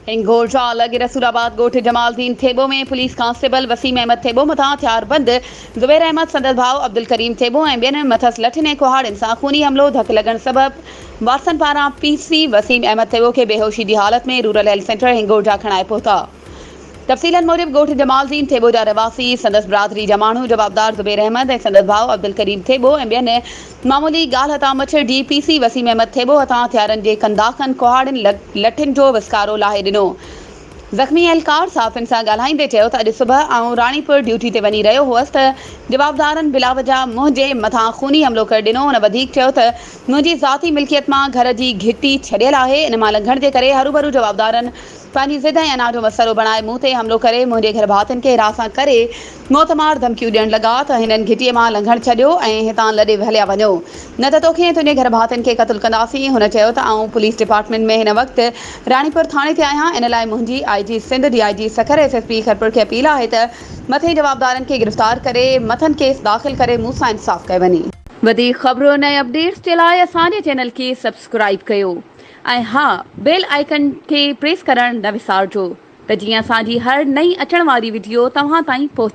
هنگورجا لڳ رسول آباد ڳوٺ جمال الدين ٿيٻو ۾ پوليس ڪانسٽيبل وسيم احمد ٿيٻو مٿان هٿياربند زبير احمد، سندس ڀاء عبدالڪريم ٿيٻو ۽ ٻين مٿس لٺين ۽ ڪهاڙين سان خوني حملو، ڌڪ لڳڻ سبب وارثن پاران پي سي وسيم احمد ٿيٻو کي بيهوشي جي حالت ۾ رورل هيلٿ سينٽر هنگورجا کڻائي پهتا. تفصيلن موجب ڳوٺ جمال الدين ٿيٻو جا رهواسي، سندس برادري جا ماڻهو جوابدار زبير احمد ۽ سندس ڀاء عبدالڪريم ٿيٻو ۽ ٻين معمولي ڳالهه هٿان مڇرجي پي سي وسيم احمد ٿيٻو هٿان هٿيارن جي ڪنداخن، ڪهاڙين، لٺين جو وسڪارو لاهي ڏنو. زخمي اهلڪار صحافين سان ڳالهائيندي چيو ته اڄ صبح آئون راڻيپور ڊيوٽي تي وڃي رهيو هئس ته جوابدارن بلاوجه منهنجي مٿان خوني حملو ڪري ڏنو. هن وڌيڪ چيو ته منهنجي ذاتي ملڪيت مان گهر جي گهٽي ڇڏيل آهي ان مان لنگهڻ جي ڪري هروڀرو جوابدارن پنهنجي ضد ۽ انا جو مسئلو بڻائي مون تي حملو ڪري منهنجي گهر ڀاتين کي هراسان ڪري موتمار ڌمڪيون ڏيڻ لڳا ته هنن گهٽيء مان لنگهڻ ڇڏيو ۽ هتان لڏي هليا وڃو نه ته توکي ۽ تنهنجي گهر ڀاتين کي قتل ڪنداسين. هن چيو ته آئون پوليس ڊپارٽمينٽ ۾ هن وقت راڻيپور ٿاڻي تي آهيان ان لاء منهنجي I G Sindh, D I G Sukkur, S S P Khairpur کي اپيل آهي ته مٿين جوابدارن کي گرفتار ڪري مٿن ڪيس داخل ڪري مون سان انصاف ڪيو وڃي. وڌيڪ خبرن ۽ اپڊيٽس جي لاء اسان جي چينل کي سبسڪرائيب ڪيو. ۽ ها بيل آئيڪن کي پريس ڪرڻ نه وسارجو ته جيئن اسان جي هر نئين اچڻ واري وڊيو توهان تائين پهچي.